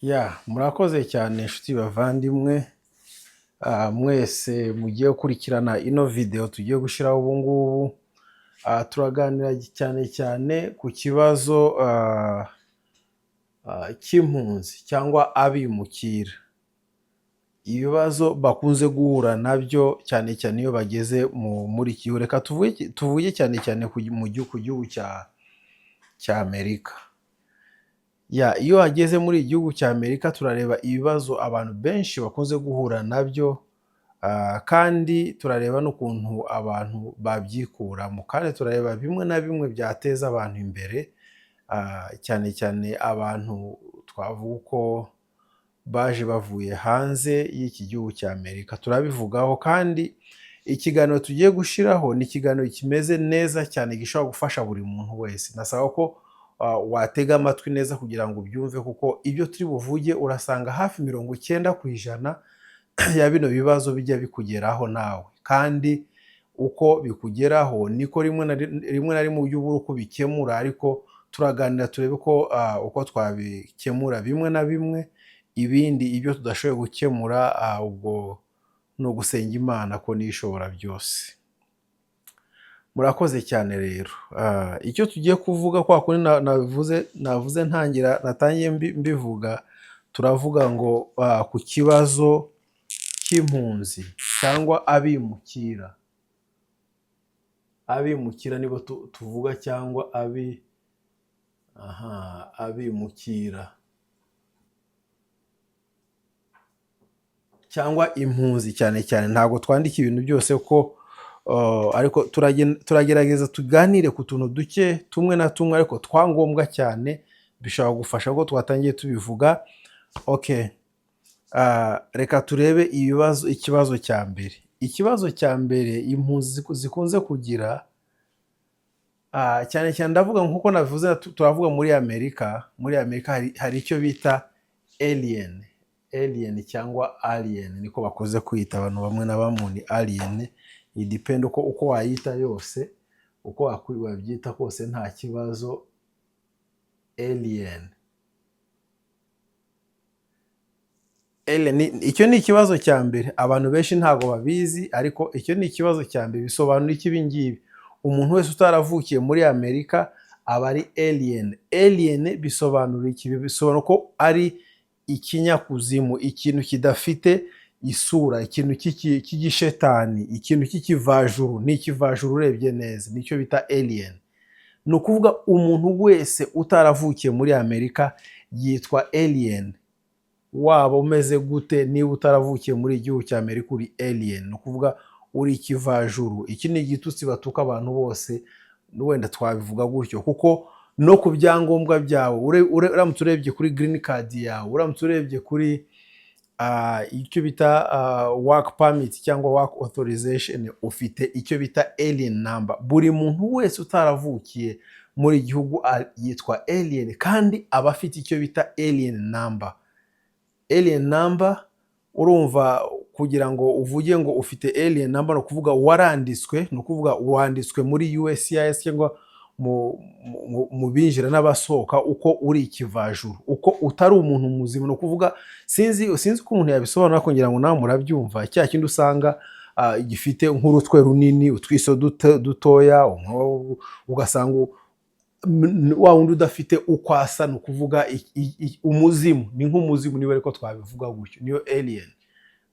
Ya, murakoze cyane inshuti bavandimwe, mwese mugiye gukurikirana ino video tugiye gushyiraho ubu ngubu. Turaganira cyane cyane ku kibazo cy'impunzi cyangwa abimukira, ibibazo bakunze guhura nabyo cyane cyane iyo bageze muri iki gihugu. Reka tuvuge cyane cyane ku gihugu cya Amerika. Ya, iyo hageze muri iki gihugu cya Amerika, turareba ibibazo abantu benshi bakunze guhura nabyo, kandi turareba n'ukuntu abantu babyikuramo, kandi turareba bimwe na bimwe byateza abantu imbere, cyane cyane abantu twavuga uko baje bavuye hanze y'iki gihugu cya Amerika. Turabivugaho, kandi ikiganiro tugiye gushyiraho ni ikiganiro kimeze neza cyane, gishobora gufasha buri muntu wese. Nasaba ko watega amatwi neza kugira ngo ubyumve, kuko ibyo turi buvuge urasanga hafi 90% ya bino bibazo bijya bikugeraho nawe, kandi uko bikugeraho niko rimwe na rimwe ujya ubura uko ubikemura. Ariko turaganira turebe ko uko twabikemura bimwe na bimwe, ibindi ibyo tudashoboye gukemura, ubwo ni ugusenga Imana ko niyo ishobora byose. Murakoze cyane rero. Icyo tugiye kuvuga, kwa kundi navuze ntangira, natangiye mbivuga, turavuga ngo ku kibazo cy'impunzi cyangwa abimukira. Abimukira nibo tuvuga, cyangwa abimukira cyangwa impunzi cyane cyane. Ntabwo twandika ibintu byose ko ariko turagerageza tuganire ku tuntu duke tumwe na tumwe, ariko twa ngombwa cyane, bishobora gufasha ko twatangiye tubivuga. Okay. Reka turebe ibibazo. Ikibazo cya mbere, ikibazo cya mbere impunzi zikunze kugira, cyane cyane ndavuga nk'uko nabivuze, turavuga muri Amerika. Muri Amerika hari icyo bita alien, alien cyangwa alien, niko bakunze kwita abantu bamwe na bamwe, ni alien. It depend uko wayita yose, uko wabyita kose nta kibazo. Alien, alien, icyo ni ikibazo cya mbere. Abantu benshi ntabwo babizi, ariko icyo ni ikibazo cya mbere. Bisobanura iki ibi ngibi? Umuntu wese utaravukiye muri Amerika aba ari alien. Alien bisobanura iki? Bisobanura ko ari ikinyakuzimu, ikintu kidafite isura, ikintu cy'igishetani, ikintu cy'ikivajuru. Ni ikivajuru urebye neza, nicyo bita alien. Ni ukuvuga umuntu wese utaravukiye muri Amerika yitwa alien. Waba umeze gute, niba utaravukiye muri igihugu cya Amerika uri alien, ni ukuvuga uri ikivajuru. Iki ni igitutsi batuka abantu bose, wenda twabivuga gutyo, kuko no ku byangombwa byawe, uramutse urebye kuri green card yawe, uramutse urebye kuri icyo bita work permit cyangwa work authorization, ufite icyo bita alien number. Buri muntu wese utaravukiye muri igihugu yitwa alien, kandi aba afite icyo bita alien number. Alien number, urumva, kugira ngo uvuge ngo ufite alien number, ni ukuvuga waranditswe, ni ukuvuga wanditswe muri USCIS cyangwa mu binjira n'abasohoka uko uri ikivajuru, uko utari umuntu muzima. Ni ukuvuga, sinzi uko umuntu yabisobanura, kugira ngo nawe murabyumva, cya kindi usanga gifite nk'urutwe runini, utwiso dutoya, ugasanga wa wundi udafite uko asa, ni ukuvuga umuzimu, ni nk'umuzimu niba ariko twabivuga gutyo, niyo alien.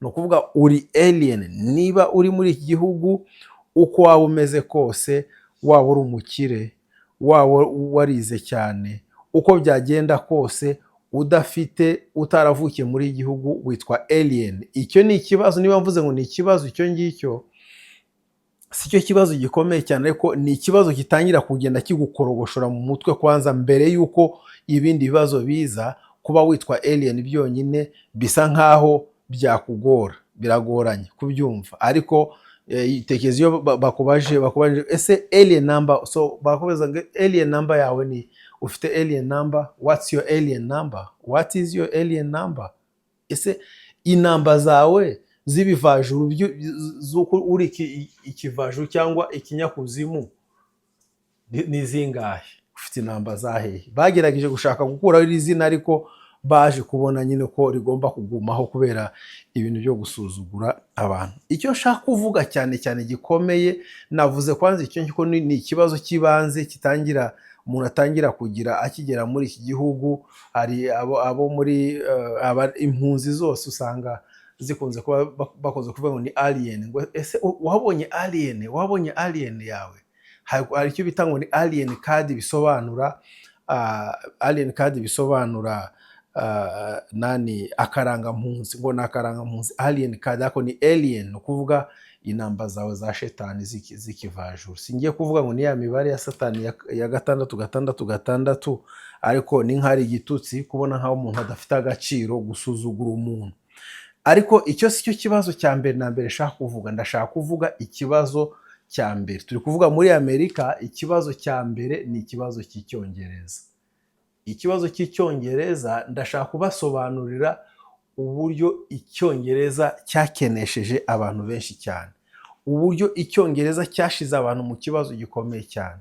Ni ukuvuga uri alien niba uri muri iki gihugu, uko waba umeze kose, waba uri umukire, waba warize cyane, uko byagenda kose, udafite, utaravukiye muri iki gihugu witwa alien. Icyo ni ikibazo. Niba mvuze ngo ni ikibazo, icyo ngicyo si cyo kibazo gikomeye cyane, ariko ni ikibazo gitangira kugenda kigukorogoshora mu mutwe kwanza mbere y'uko ibindi bibazo biza. Kuba witwa alien byonyine bisa nkaho byakugora, biragoranye kubyumva, ariko tekereza iyo bakubaje ese alien number, so bakubaza ngo alien number yawe ni, ufite alien number, what's your alien number, what is your alien number? Ese inamba zawe z'ibivajuru z'uko uri ikivajuru cyangwa ikinyakuzimu ni zingahe? Ufite inamba za hehe? Bagerageje gushaka gukuraho iri zina, ariko Baje kubona nyine ko rigomba kugumaho kubera ibintu byo gusuzugura abantu. Icyo nshaka kuvuga cyane cyane gikomeye, navuze kwanza icyo ko ni ikibazo cy'ibanze kitangira, umuntu atangira kugira akigera muri iki gihugu. Hari abo muri impunzi zose usanga zikunze kuba bakunze kuvuga ngo ni alien, ngo ese wabonye alien, wabonye alien yawe? Hari icyo bita ngo ni alien card, bisobanura alien card bisobanura nani, akarangampunzi, ngo ni akarangampunzi, alien card, ariko ni alien, ni ukuvuga inamba zawe za shetani z'ikivajuru. Singiye kuvuga ngo ni ya mibare ya satani ya 6 6 6, ariko ni nk'ari igitutsi, kubona nk'aho umuntu adafite agaciro, gusuzugura umuntu. Ariko icyo si cyo kibazo cya mbere na mbere nshaka kuvuga. Ndashaka kuvuga ikibazo cya mbere turi kuvuga muri Amerika. Ikibazo cya mbere ni ikibazo cy'Icyongereza. Ikibazo cy'Icyongereza, ndashaka kubasobanurira uburyo Icyongereza cyakenesheje abantu benshi cyane, uburyo Icyongereza cyashize abantu mu kibazo gikomeye cyane,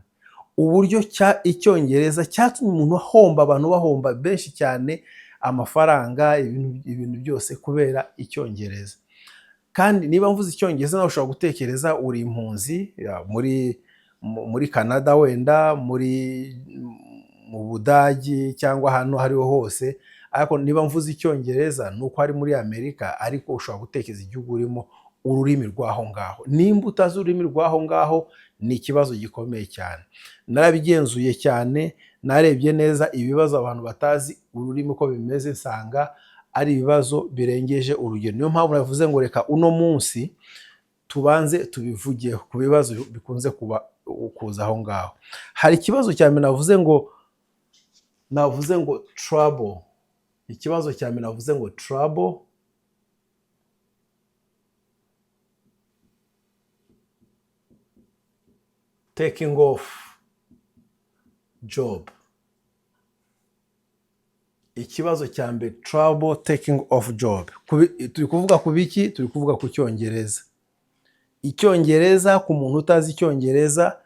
uburyo Icyongereza cyatumye umuntu ahomba, abantu bahomba benshi cyane amafaranga, ibintu byose kubera Icyongereza. Kandi niba mvuze Icyongereza, nawe ushobora gutekereza uri impunzi muri Canada, wenda mu Budagi cyangwa ahantu aho ariho hose. Ariko niba mvuze Icyongereza ni uko ari muri Amerika, ariko ushobora gutekereza igihugu urimo, ururimi rw'aho ngaho. Nimba utazi ururimi rw'aho ngaho, ni ikibazo gikomeye cyane. Narabigenzuye cyane, narebye neza ibibazo abantu batazi ururimi uko bimeze, nsanga ari ibibazo birengeje urugero. Niyo mpamvu navuze ngo reka uno munsi tubanze tubivugeho ku bibazo bikunze kuba kuza aho ngaho. Hari ikibazo cya mbere navuze ngo trouble. Ikibazo cya mbere navuze ngo trouble taking off job. Ikibazo cya mbere, trouble taking off job. Turi kuvuga ku biki? Turi kuvuga ku Cyongereza. Icyongereza, ku muntu utazi Icyongereza,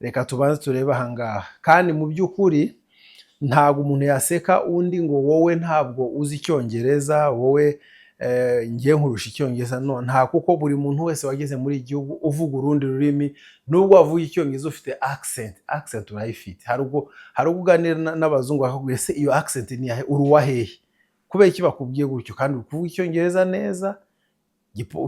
reka tubanze turebe aha ngaha. Kandi mu by'ukuri ntabwo umuntu yaseka undi ngo wowe ntabwo uzi Icyongereza, wowe ngiye nkurusha Icyongereza. No, nta, kuko buri muntu wese wageze muri iki gihugu uvuga urundi rurimi, nubwo wavuga Icyongereza ufite accent, accent urayifite. Hari ubwo uganira n'abazungu bakakubwira: "Ese iyo accent ni iyahe? Uri uwa hehe?" Kubera iki bakubwiye gutyo kandi uri kuvuga Icyongereza neza,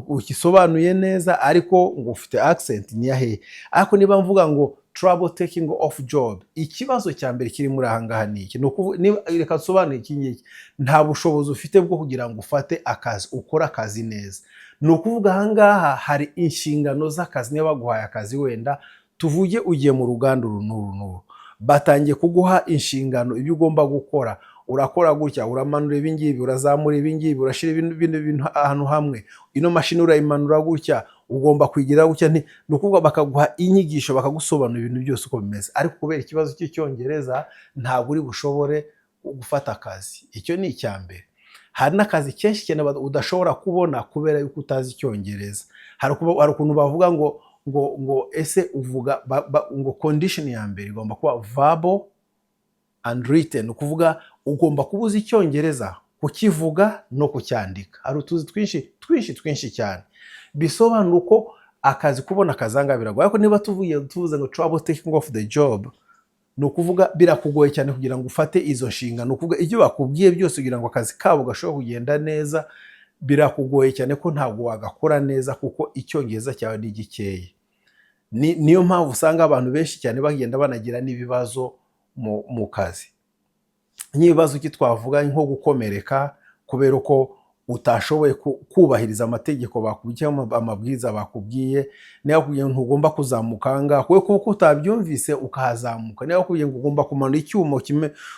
ugisobanuye neza, ariko ngo ufite accent, ni iya hehe? Ariko niba mvuga ngo trouble taking off job, ikibazo cya mbere kiri muri aha ngaha ni iki? Ni reka nsobanure iki ngiki. Nta bushobozi ufite bwo kugira ngo ufate akazi, ukore akazi neza. Ni ukuvuga aha ngaha hari inshingano z'akazi. Niba baguhaye akazi, wenda tuvuge ugiye mu ruganda uru n'uru n'uru, batangiye kuguha inshingano, ibyo ugomba gukora: urakora gutya, uramanura ibi ngibi, urazamura ibi ngibi, urashyira bino bintu ahantu hamwe, ino mashini urayimanura gutya, ugomba kwigira gutya. Ni ukuvuga bakaguha inyigisho, bakagusobanurira ibintu byose uko bimeze, ariko kubera ikibazo cy'Icyongereza ntabwo uri bushobore gufata akazi. Icyo ni icya mbere. Hari n'akazi kenshi cyane udashobora kubona kubera yuko utazi Icyongereza. Hari ukuntu bavuga ngo ese uvuga ngo condition ya mbere igomba kuba verbal and written, ni ukuvuga ugomba kuba uzi Icyongereza kukivuga no kucyandika. Hari utuzi twinshi twinshi twinshi cyane, bisobanura uko akazi, kubona akazi aha ngaha biragoye. Ariko niba tuvuze ngo trouble taking off the job, ni ukuvuga birakugoye cyane kugira ngo ufate izo nshingano. Ni ukuvuga ibyo bakubwiye byose kugira ngo akazi kabo gashobore kugenda neza, birakugoye cyane ko ntabwo wagakora neza kuko Icyongereza cyawe ni gikeya. Niyo mpamvu usanga abantu benshi cyane bagenda banagira n'ibibazo mu kazi. Nk'ibibazo ki twavuga? Nko gukomereka kubera ko utashoboye kubahiriza amategeko bakubwiye cyangwa amabwiriza bakubwiye. Niba bakubwiye ngo ntugomba kuzamuka aha ngaha, kubera ko utabyumvise ukahazamuka. Niba bakubwiye ngo ugomba kumanura icyuma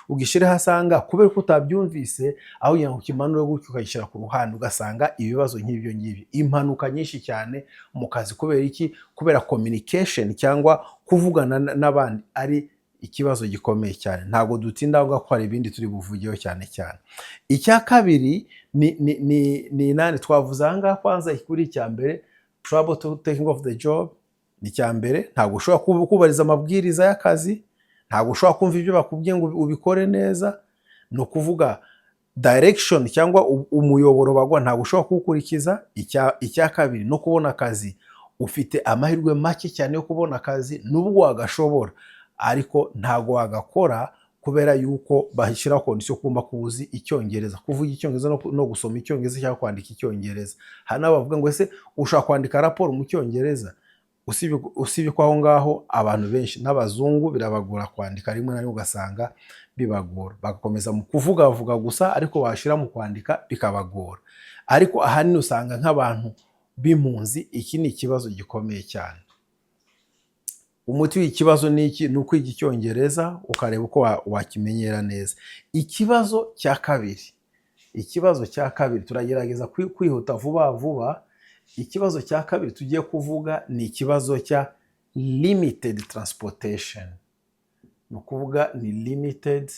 ugishyire hasi aha ngaha, kubera ko utabyumvise, aho kugira ngo ukimanure gutyo ukagishyira ku ruhande, ugasanga ibibazo nk'ibyo ngibyo, impanuka nyinshi cyane mu kazi. Kubera iki? Kubera communication cyangwa kuvugana n'abandi ari ikibazo gikomeye cyane. Ntabwo dutinda aho ngaho ko hari ibindi turi buvugeho cyane cyane. Icya kabiri ni inani twavuze aha ngaha. Kwanza kuri icya mbere, trouble to taking off the job, ni icya mbere. Ntabwo ushobora kubahiriza amabwiriza y'akazi, ntabwo ushobora kumva ibyo bakubwiye ngo ubikore neza. Ni ukuvuga Direction cyangwa umuyoboro bagwa ntabwo ushobora kuwukurikiza. Icya kabiri, no kubona akazi, ufite amahirwe make cyane yo kubona akazi. Nubwo wagashobora, ariko ntabwo wagakora kubera yuko bashyiraho condition ko ugomba kuba uzi Icyongereza, kuvuga Icyongereza no gusoma Icyongereza cyangwa kwandika Icyongereza. Hari n'abavuga ngo: "Ese ushobora kwandika raporo mu Cyongereza?" Usibye ko aho ngaho abantu benshi n'abazungu birabagora kwandika, rimwe na rimwe ugasanga bibagora, bagakomeza mu kuvugavuga gusa, ariko washyira mu kwandika bikabagora. Ariko ahanini usanga nk'abantu b'impunzi iki ni ikibazo gikomeye cyane. Umuti w'ikibazo ni iki? Ni ukwiga Icyongereza, ukareba uko wakimenyera neza. Ikibazo cya kabiri, turagerageza kwihuta vuba vuba. Ikibazo cya kabiri tugiye kuvuga ni ikibazo cya limited transportation. Ni ukuvuga ni limited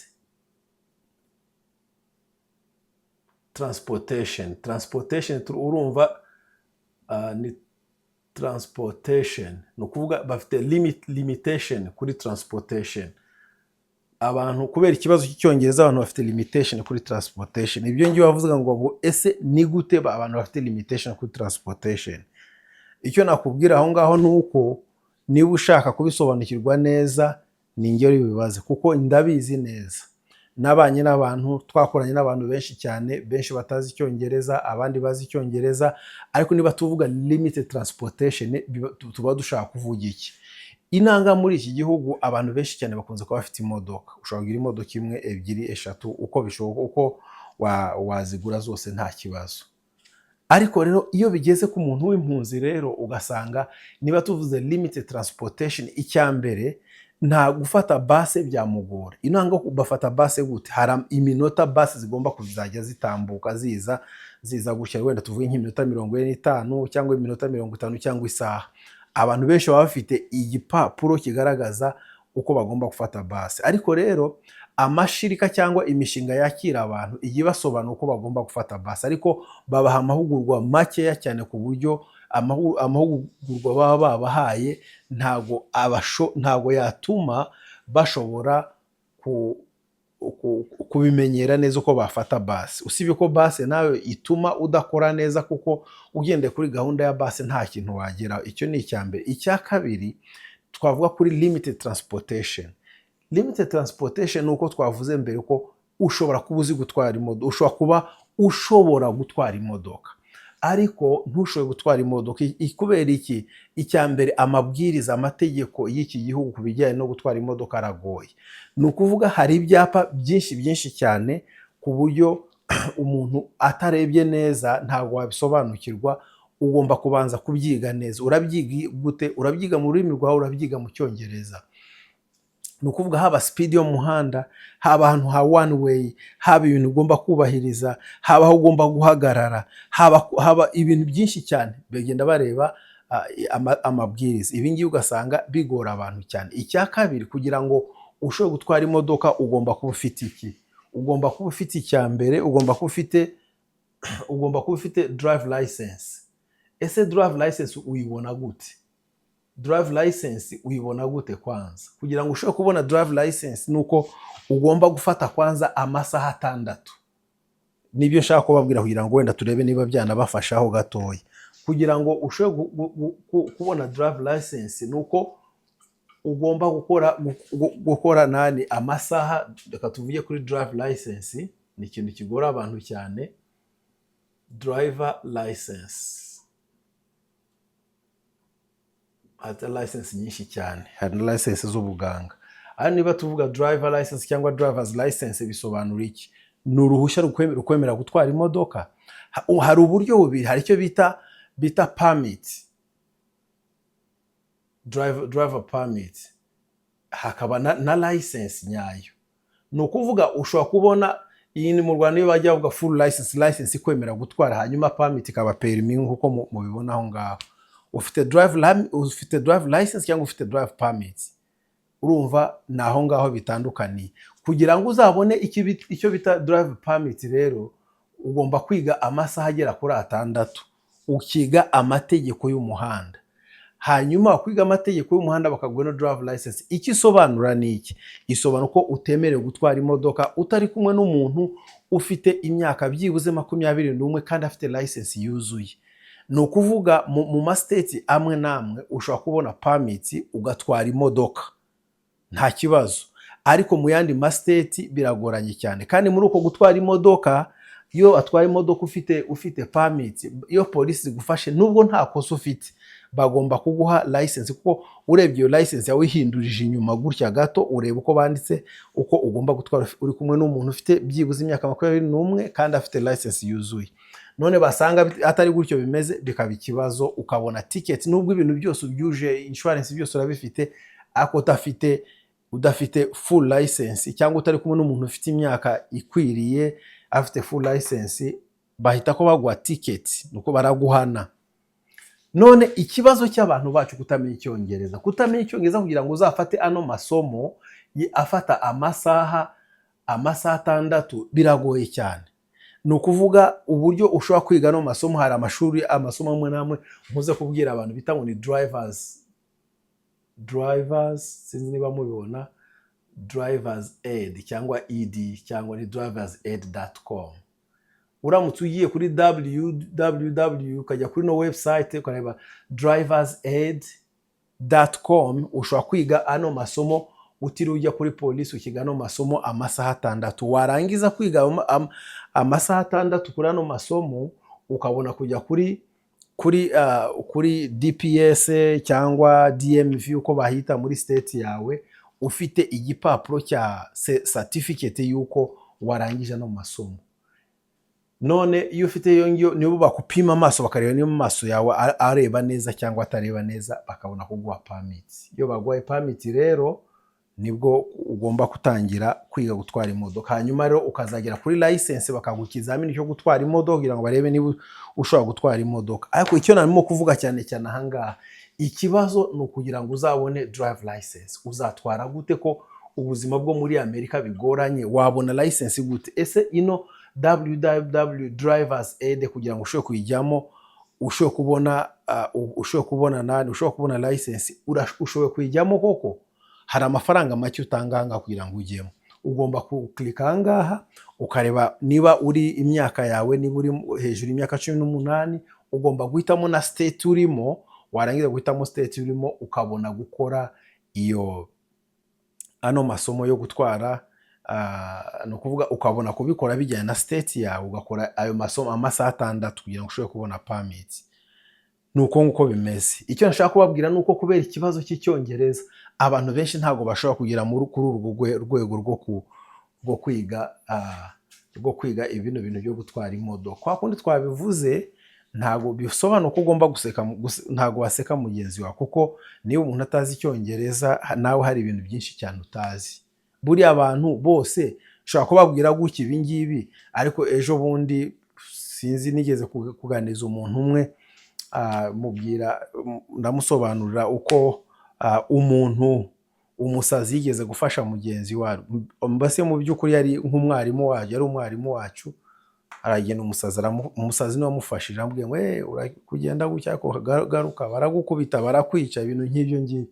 transportation. Transportation, urumva ni transportation, ni ukuvuga bafite limitation kuri transportation. Abantu, kubera ikibazo cy'Icyongereza, abantu bafite limitation kuri transportation. Ibyo ngibyo bavuga ngo ese ni gute abantu bafite limitation kuri transportation? Icyo nakubwira aho ngaho ni uko niba ushaka kubisobanukirwa neza, ni njye bibaze, kuko ndabizi neza. Nabanye n'abantu, twakoranye n'abantu benshi cyane, benshi batazi Icyongereza, abandi bazi Icyongereza. Ariko niba tuvuga limited transportation, tuba dushaka kuvuga iki? Inanga muri iki gihugu abantu benshi cyane bakunze kuba bafite imodoka. Ushobora kugira imodoka imwe, ebyiri, eshatu, uko bishoboka, uko wazigura zose nta kibazo. Ariko rero iyo bigeze ku muntu w'impunzi rero, ugasanga niba tuvuze limited transportation, icya mbere nta gufata bus byamugora. Inanga bafata bus gute? Hari iminota bus zigomba kuzajya zitambuka, ziza gutya, wenda tuvuge nk'iminota 45 cyangwa iminota 50 cyangwa isaha. Abantu benshi baba bafite igipapuro kigaragaza uko bagomba gufata bus. Ariko rero amashirika cyangwa imishinga yakira abantu ijya ibasobanura uko bagomba gufata bus, ariko babaha amahugurwa makeya cyane, ku buryo amahugurwa baba babahaye ntago yatuma bashobora kubimenyera neza uko bafata bus. Usibye ko bus nawe ituma udakora neza, kuko ugendeye kuri gahunda ya bus nta kintu wageraho. Icyo ni icya mbere. Icya kabiri twavuga kuri limited transportation, limited transportation ni uko twavuze mbere ko ushobora kuba uzi gutwara imodoka, ushobora kuba ushobora gutwara imodoka, ariko ntushobore gutwara imodoka. Kubera iki? Icya mbere, amabwiriza, amategeko y'iki gihugu ku bijyanye no gutwara imodoka aragoye. Ni ukuvuga hari ibyapa byinshi byinshi cyane, ku buryo umuntu atarebye neza ntabwo wabisobanukirwa. Ugomba kubanza kubyiga neza. Urabyiga gute? Urabyiga mu rurimi rwawe, urabyiga mu Cyongereza. Ni ukuvuga haba speed yo mu muhanda, haba ahantu ha one way, haba ibintu ugomba kubahiriza, haba aho ugomba guhagarara, haba ibintu byinshi cyane bagenda bareba amabwiriza. Ibi ngibi ugasanga bigora abantu cyane. Icya kabiri, kugira ngo ushobore gutwara imodoka ugomba kuba ufite iki? Ugomba kuba ufite, icya mbere, ugomba kuba ufite drive license. Ese drive license uyibona gute? Drive license uyibona gute? Kwanza kugira ngo ushobore kubona drive license ni uko ugomba gufata kwanza amasaha 6. Nibyo nshaka kubabwira kugira ngo wenda turebe niba byanabafashaho gatoya. Kugira ngo ushobore kubona drive license ni uko ugomba gukora nani amasaha. Reka tuvuge kuri drive license, ni ikintu kigora abantu cyane. Driver license, hari license nyinshi cyane, hari na license z'ubuganga. Ariko niba tuvuga driver license cyangwa drivers license, bisobanura iki? Ni uruhushya rukwemera gutwara imodoka. Hari uburyo bubiri. Hari icyo bita permit, driver permit, hakaba na license nyayo. Ni ukuvuga ushobora kubona iyi ni mu Rwanda iyo bajya bavuga full license, license ikwemera gutwara, hanyuma permit ikaba permis nk'uko mubibona aho ngaho. Ufite drive license cyangwa ufite drive permit, urumva ni aho ngaho bitandukaniye. Kugira ngo uzabone icyo bita drive permit rero, ugomba kwiga amasaha agera kuri 6, ukiga amategeko y'umuhanda. Hanyuma kwiga amategeko y'umuhanda, bakaguha no drive license. Icyo isobanura ni iki? Isobanura ko utemerewe gutwara imodoka utari kumwe n'umuntu ufite imyaka byibuze 21 kandi afite license yuzuye. Ni ukuvuga mu ma states amwe n'amwe ushobora kubona permit ugatwara imodoka nta kibazo, ariko mu yandi ma states biragoranye cyane. Kandi muri uko gutwara imodoka, iyo atwaye imodoka ufite permit, iyo polisi zigufashe nubwo nta kosa ufite, bagomba kuguha license, kuko urebye iyo license yawe ihindurije inyuma gutya gato, ureba uko banditse uko ugomba gutwara uri kumwe n'umuntu ufite byibuze imyaka 21 kandi afite license yuzuye. None basanga atari gutyo bimeze, bikaba ikibazo, ukabona ticket nubwo ibintu byose ubyuje, insurance byose urabifite, ariko udafite full license cyangwa utari kumwe n'umuntu ufite imyaka ikwiriye afite full license, bahita ko baguha ticket, nuko baraguhana. None ikibazo cy'abantu bacu kutamenya icyongereza kugira ngo uzafate ano masomo afata amasaha 6 biragoye cyane. Ni ukuvuga uburyo ushobora kwiga ano masomo, hari amashuri, amasomo amwe n'amwe nkuze kubwira abantu bita ngo ni drivers, sinzi niba mubibona, drivers ed cyangwa ed cyangwa ni driversed.com. Uramutse ugiye kuri www, ukajya kuri no website, ukareba driversed.com, ushobora kwiga ano masomo utiriwe ujya kuri polisi, ukiga ano masomo amasaha 6. Warangiza kwiga amasaha 6 kuri ano masomo, ukabona kujya kuri DPS cyangwa DMV uko bahita muri state yawe, ufite igipapuro cya certificate y'uko warangije ano masomo. None iyo ufite iyo ngiyo, nibo bakupima amaso, bakareba niba amaso yawe areba neza cyangwa atareba neza, bakabona kuguha permit. Iyo baguhaye permit rero, nibwo ugomba gutangira kwiga gutwara imodoka. Hanyuma rero ukazagera kuri license, bakaguha ikizamini cyo gutwara imodoka kugira ngo barebe niba ushobora gutwara imodoka. Ariko icyo narimo kuvuga cyane cyane ahangaha, ikibazo ni ukugira ngo uzabone drive license. Uzatwara gute ko ubuzima bwo muri Amerika bigoranye? Wabona license gute? Ese ino www drivers ed, kugira ngo ushobore kuyijyamo, ushobore kubona nani, ushobore kubona license, ushoboye kuyijyamo koko? Hari amafaranga make utanga ahangaha kugira ngo ujyemo. Ugomba kuclicka ahangaha, ukareba niba uri imyaka yawe, niba uri hejuru y'imyaka 18. Ugomba guhitamo na state urimo. Warangiza guhitamo state urimo, ukabona gukora iyo ano masomo yo gutwara. Ni ukuvuga ukabona kubikora bijyanye na state yawe, ugakora ayo masomo amasaha 6 kugira ngo ushobore kubona permit. Ni uko nguko bimeze. Icyo nshaka kubabwira ni uko kubera ikibazo cy'Icyongereza, abantu benshi ntabwo bashobora kugera kuri urwo rwego rwo kwiga ibino bintu byo gutwara imodoka. Kwa kundi twabivuze, ntabwo bisobanura ko ugomba guseka, ntabwo waseka mugenzi wawe, kuko niba umuntu atazi Icyongereza, nawe hari ibintu byinshi cyane utazi. Buriya abantu bose ushobora kubabwira gutya ibi ngibi, ariko ejo bundi sinzi, nigeze kuganiriza umuntu umwe, mubwira, ndamusobanurira uko umuntu umusazi yigeze gufasha mugenzi wawe. Mbese mu by'ukuri yari nk'umwarimu wacu, yari umwarimu wacu. Aragenda, umusazi umusazi niwe wamufashije, aramubwira ngo: "Eh, uri kugenda gutya, ariko garuka baragukubita, barakwica," ibintu nk'ibyo ngibyo.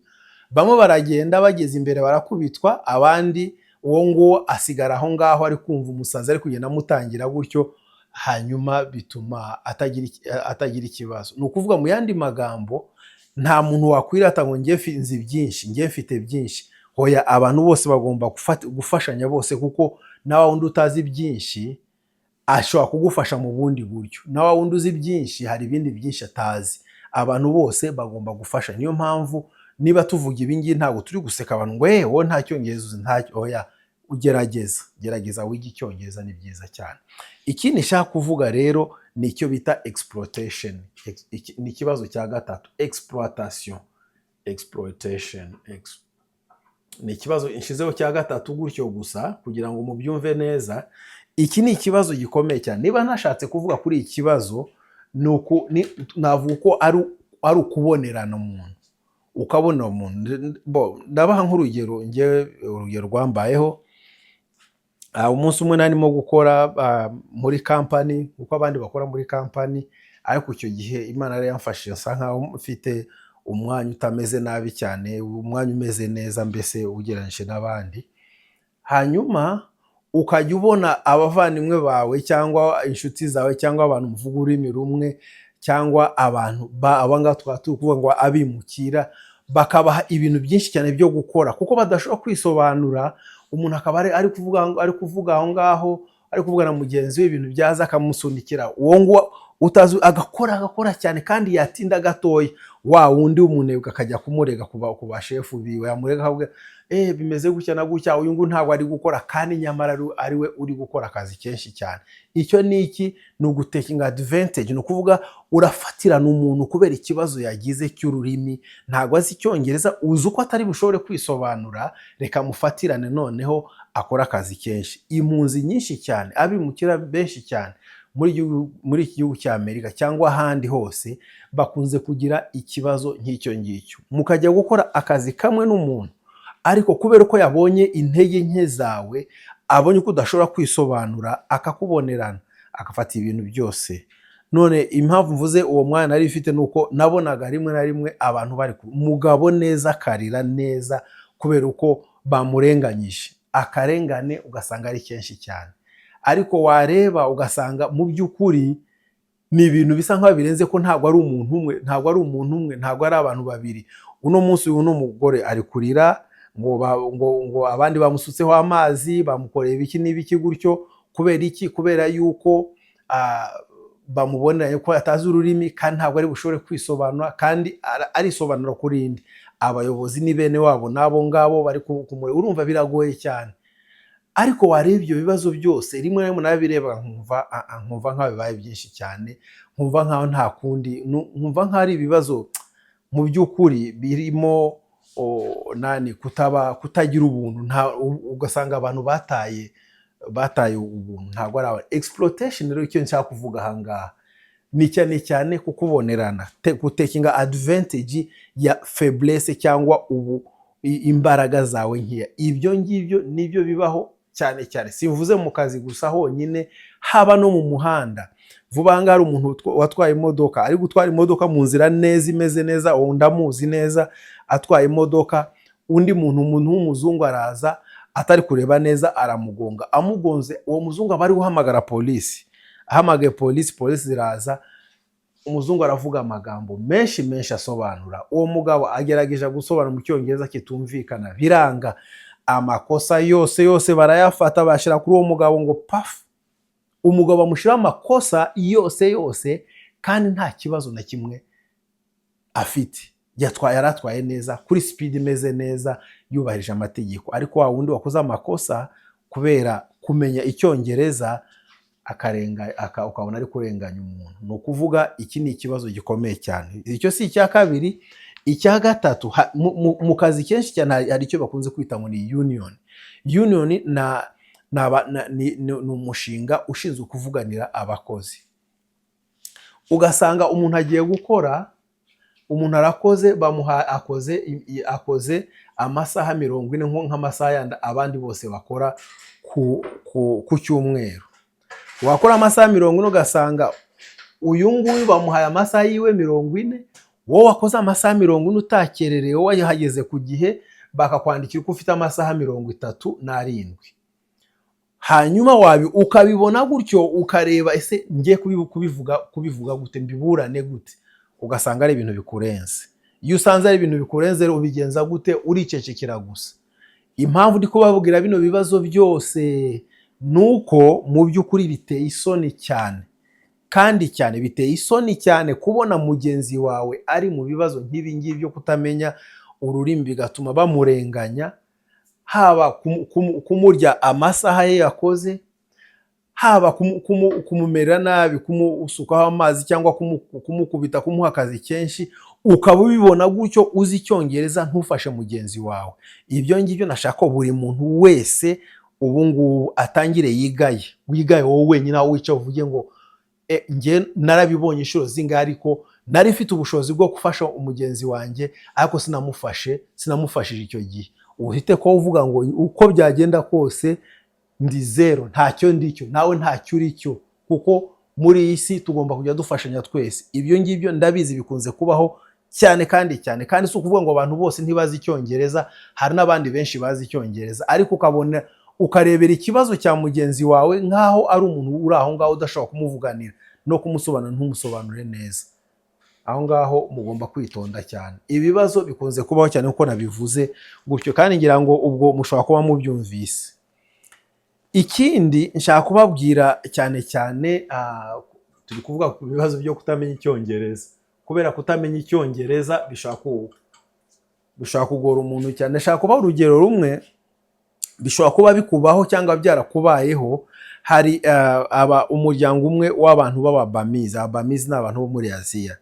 Bamwe baragenda, bageze imbere barakubitwa, abandi uwo nguwo asigara aho ngaho ari kumva umusazi ari kugenda amutangira gutyo, hanyuma bituma atagira ikibazo. Ni ukuvuga mu yandi magambo, nta muntu wakwirata ngo njye nzi byinshi, njye mfite byinshi. Hoya, abantu bose bagomba gufashanya bose, kuko na wa wundi utazi byinshi ashobora kugufasha mu bundi buryo, na wa wundi uzi byinshi hari ibindi byinshi atazi. Abantu bose bagomba gufasha. Niyo mpamvu niba tuvuga ibi ngibi, ntabwo turi guseka abantu ngo: "Eh, wowe nta Cyongereza uzi, nta." Oya, ugerageza, gerageza wige Icyongereza, ni byiza cyane. Ikindi nshaka kuvuga rero ni icyo bita exploitation. Ni ikibazo cya gatatu, exploitation. Exploitation ni ikibazo nshyizeho cya gatatu gutyo gusa kugira ngo mubyumve neza. Iki ni ikibazo gikomeye cyane. Niba ntashatse kuvuga kuri iki kibazo, ni uku navuga ko ari ukubonerana umuntu, ukabona umuntu. Bo, ndabaha nk'urugero, njyewe urugero rwambayeho. Umunsi umwe narimo gukora muri kampani uko abandi bakora muri kampani, ariko icyo gihe Imana yari yamfashije nsa nkaho mfite Umwanya utameze nabi cyane, umwanya umeze neza mbese ugereranyije n'abandi. Hanyuma ukajya ubona abavandimwe bawe cyangwa inshuti zawe cyangwa abantu muvuga ururimi rumwe cyangwa abantu aba ngaba tukaba turi kuvuga ngo abimukira, bakabaha ibintu byinshi cyane byo gukora kuko badashobora kwisobanura. Umuntu akaba ari kuvuga aho ngaho, ari kuvuga na mugenzi we, ibintu byaza akamusunikira uwo nguwo utazi, agakora, agakora cyane. Kandi yatinda gatoya, wa wundi w'umunebwe akajya kumurega ku bashefu biwe. Yamurega akavuga: "Bimeze gutya na gutya, uyu nguyu ntabwo ari gukora," kandi nyamara ari we uri gukora akazi kenshi cyane. Icyo ni iki? Ni ugutakinga advantage. Ni ukuvuga urafatirana umuntu kubera ikibazo yagize cy'ururimi, ntabwo azi Icyongereza, uzi uko atari bushobore kwisobanura, reka mufatirane noneho akore akazi kenshi. Impunzi nyinshi cyane, abimukira benshi cyane muri iki gihugu cya Amerika cyangwa ahandi hose, bakunze kugira ikibazo nk'icyo ngicyo. Mukajya gukora akazi kamwe n'umuntu, ariko kubera ko yabonye intege nke zawe, abonye ko udashobora kwisobanura, akakubonerana, agafata ibintu byose. None impamvu mvuze uwo mwana nari mfite ni uko nabonaga rimwe na rimwe abantu bari mugabo neza, akarira neza kubera uko bamurenganyije. Akarengane ugasanga ari kenshi cyane, ariko wareba ugasanga mu by'ukuri ni ibintu bisa nkaho birenze, ko ntabwo ari umuntu umwe, ntabwo ari umuntu umwe, ntabwo ari abantu babiri. Uno munsi uyu mugore ari kurira ngo abandi bamusutseho amazi, bamukoreye ibiki n'ibiki gutyo. Kubera iki? Kubera yuko bamubonera ko atazi ururimi kandi ntabwo ari bushobore kwisobanura. Kandi arisobanura kuri indi, abayobozi ni bene wabo n'abo ngabo bari kumureba. Urumva biragoye cyane. Ariko wareba ibyo bibazo byose, rimwe na rimwe nabireba nkumva nkaho bibaye byinshi cyane, nkumva nkaho nta kundi, nkumva nkaho ari ibibazo mu by'ukuri birimo nani, kutaba, kutagira ubuntu. Ugasanga abantu bataye ubuntu, ntabwo ari aba exploitation. Rero icyo nshaka kuvuga aha ngaha ni cyane cyane kukubonerana, gutakinga advantage ya faiblesse cyangwa ubu imbaraga zawe nkeya. Ibyo ngibyo nibyo bibaho cyane cyane. Simvuze mu kazi gusa honyine, haba no mu muhanda. Vuba aha ngaha hari umuntu watwaye imodoka, ari gutwara imodoka mu nzira neza, imeze neza, uwo ndamuzi neza. Atwaye imodoka, undi muntu, umuntu w'umuzungu, araza atari kureba neza, aramugonga. Amugonze, uwo muzungu aba ari guhamagara polisi. Ahamagaye polisi, polisi ziraza. Umuzungu aravuga amagambo menshi menshi asobanura. Uwo mugabo agerageje gusobanura mu Cyongereza kitumvikana, biranga. Amakosa yose yose barayafata, bashyira kuri uwo mugabo ngo pafu. Umugabo bamushyiraho amakosa yose yose kandi nta kibazo na kimwe afite. Yatwaye, yaratwaye neza, kuri speed imeze neza, yubahirije amategeko. Ariko wa wundi wakoze amakosa, kubera kumenya Icyongereza, akarenga, ukabona ari kurenganya umuntu. Ni ukuvuga iki ni ikibazo gikomeye cyane. Icyo si icya kabiri. Icya gatatu, mu kazi kenshi cyane hari icyo bakunze kwita ngo ni union. Union na ni aba- na- ni ni- ni umushinga ushinzwe kuvuganira abakozi. Ugasanga umuntu agiye gukora, umuntu arakoze, bamuha, akoze amasaha 40, nk'amasaha yandi abandi bose bakora ku cyumweru. Wakora amasaha 40, ugasanga uyu nguyu bamuhaye amasaha yiwe 40, wowe wakoze amasaha 40 utakererewe, wahageze ku gihe, bakakwandikira ko ufite amasaha 37. Hanyuma ukabibona gutyo, ukareba: ese ngiye kubivuga gute, mbiburane gute? Ugasanga ari ibintu bikurenze. Iyo usanze ari ibintu bikurenze rero, ubigenza gute? Uricecekera gusa. Impamvu ndi kubabwira bino bibazo byose ni uko mu by'ukuri biteye isoni cyane, kandi cyane biteye isoni cyane kubona mugenzi wawe ari mu bibazo nk'ibi ngibi byo kutamenya ururimi, bigatuma bamurenganya, haba kumurya amasaha ye yakoze, haba kumumera nabi, kumusukaho amazi cyangwa kumukubita, kumuha akazi kenshi, ukaba ubibona gutyo, uzi Icyongereza, ntufashe mugenzi wawe. Ibyo ngibyo nashaka ko buri muntu wese ubu ngubu atangire yigaye. Wigaye wowe wenyine aho wicaye, uvuge ngo: "Njye narabibonye inshuro zingahe, ariko nari mfite ubushobozi bwo gufasha umugenzi wanjye, ariko sinamufashe, sinamufashije icyo gihe." Uhite ko uvuga ngo: "Uko byagenda kose ndi zero, ntacyo ndicyo." Nawe ntacyo uri cyo, kuko muri iyi si tugomba kujya dufashanya twese. Ibyo ngibyo ndabizi bikunze kubaho cyane cyane mu kazi. cyane kandi cyane. Kandi si ukuvuga ngo abantu bose ntibazi Icyongereza, hari n'abandi benshi bazi Icyongereza, ariko ukabona ukarebera ikibazo cya mugenzi wawe nk'aho ari umuntu uri aho ngaho udashobora kumuvuganira no kumusobanura, ntumusobanure neza. Aho ngaho mugomba kwitonda cyane. Ibibazo bikunze kubaho cyane kuko nabivuze gutyo, kandi ngira ngo ubwo mushobora kuba mubyumvise. Ikindi nshaka kubabwira cyane cyane, turi kuvuga ku bibazo byo kutamenya Icyongereza. Kubera kutamenya Icyongereza bishobora kugora umuntu cyane. Ndashaka kubaha urugero rumwe bishobora kuba bikubaho cyangwa byarakubayeho. Hari aba umuryango umwe w'abantu b'Ababamizi. Ababamizi ni abantu bo muri Aziya.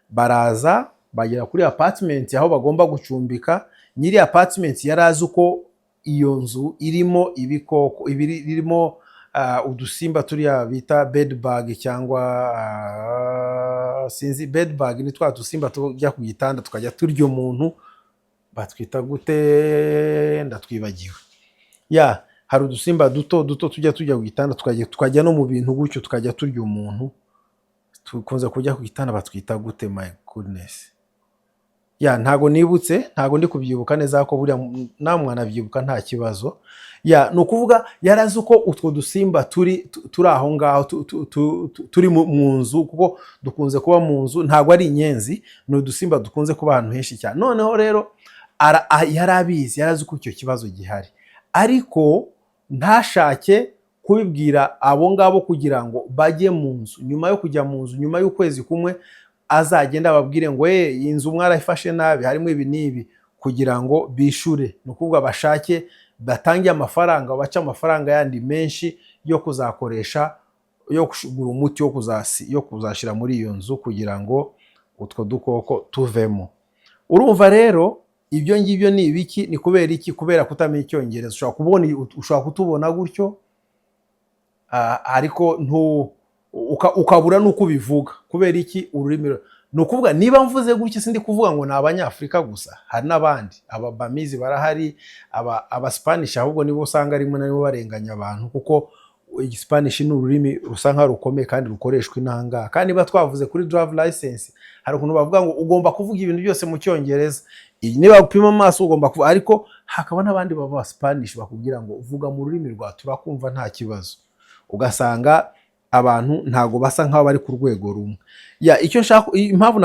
Baraza bagera kuri apartment aho bagomba gucumbika. Nyiri apartment yari azi uko iyo nzu irimo ibikoko, irimo udusimba turiya bita bedbug cyangwa sinzi, bedbug ni twa dusimba tujya ku gitanda tukajya turya umuntu. Batwita gute? Ndatwibagiwe. Ya, hari udusimba duto duto tujya ku gitanda, tukajya no mu bintu gutyo, tukajya turya umuntu. Tukunze kujya ku gitanda. Batwita gute? My goodness. Ya, ntago nibutse, ntago ndi kubyibuka neza, ko buriya namwe mwanabyibuka nta kibazo. Ya, ni ukuvuga yari azi uko utwo dusimba turi aho ngaho, turi mu nzu, kuko dukunze kuba mu nzu. Ntabwo ari inyenzi, ni udusimba dukunze kuba ahantu henshi cyane. Noneho rero yari abizi, yari azi ko icyo kibazo gihari, ariko ntashake kubibwira abo ngabo kugira ngo bajye mu nzu. Nyuma yo kujya mu nzu, nyuma y'ukwezi kumwe, azagenda ababwire ngo: "Eh, iyi nzu mwarayifashe nabi, harimo ibi n'ibi," kugira ngo bishure. Ni ukuvuga bashake batange amafaranga, bace amafaranga yandi menshi yo kuzakoresha, yo kugura umuti yo kuzashyira muri iyo nzu kugira ngo utwo dukoko tuvemo. Urumva rero ibyo ngibyo ni ibiki? Ni kubera iki? Kubera kutamenya Icyongereza. Ushobora kutubona gutyo, ariko ukabura n'uko ubivuga. Kubera iki? Ururimi. Ni ukuvuga niba mvuze gutya, sindi kuvuga ngo ni Abanyafurika gusa, hari n'abandi. Ababamizi barahari, Abasipanishi ahubwo nibo usanga rimwe na rimwe barenganya abantu, kuko Igisipanishi ni ururimi rusa nkaho rukomeye kandi rukoreshwa inahangaha. Kandi niba twavuze kuri drive license, hari ukuntu bavuga ngo ugomba kuvuga ibintu byose mu Cyongereza. Niba upima amaso ugomba kuvuga, ariko hakaba n'abandi baba Spanish bakubwira ngo vuga mu rurimi rwa turakumva nta kibazo. Ugasanga abantu ntago basa nkaho bari ku rwego rumwe. Ya, icyo nshaka, impamvu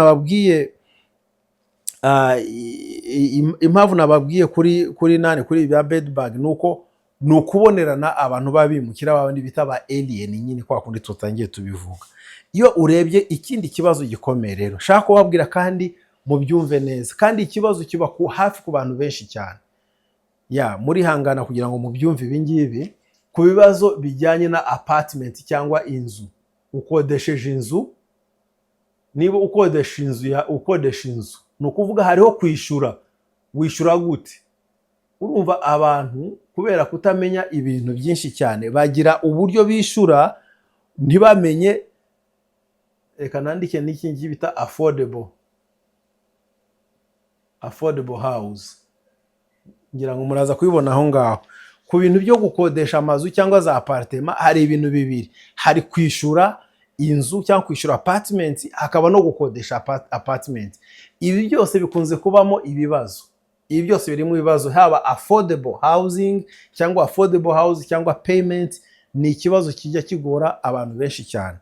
nababwiye kuri nani, kuri ibi bya bedbug, ni uko ni ukubonerana abantu b'abimukira, babandi bita ba alien nyine, kwa kundi tutangiye tubivuga. Iyo urebye ikindi kibazo gikomeye rero nshaka kubabwira, kandi mubyumve neza, kandi ikibazo kiba hafi ku bantu benshi cyane, ya, murihangana kugira ngo mubyumve ibi ngibi, ku bibazo bijyanye na apartment cyangwa inzu. Ukodesheje inzu, niba ukodesha inzu, ya, ukodesha inzu, ni ukuvuga hariho kwishyura. Wishyura gute? Urumva abantu kubera kutamenya ibintu byinshi cyane bagira uburyo bishyura ntibamenye. Reka nandike n'iki ngiki bita affordable house, ngira ngo muraza kubibona aho ngaho. Ku bintu byo gukodesha amazu cyangwa za apartment, hari ibintu bibiri: hari kwishyura inzu cyangwa kwishyura apartment, hakaba no gukodesha apartment. Ibi byose bikunze kubamo ibibazo. Ibi byose birimo ibibazo, haba affordable housing cyangwa affordable house cyangwa payment, ni ikibazo kijya kigora abantu benshi cyane.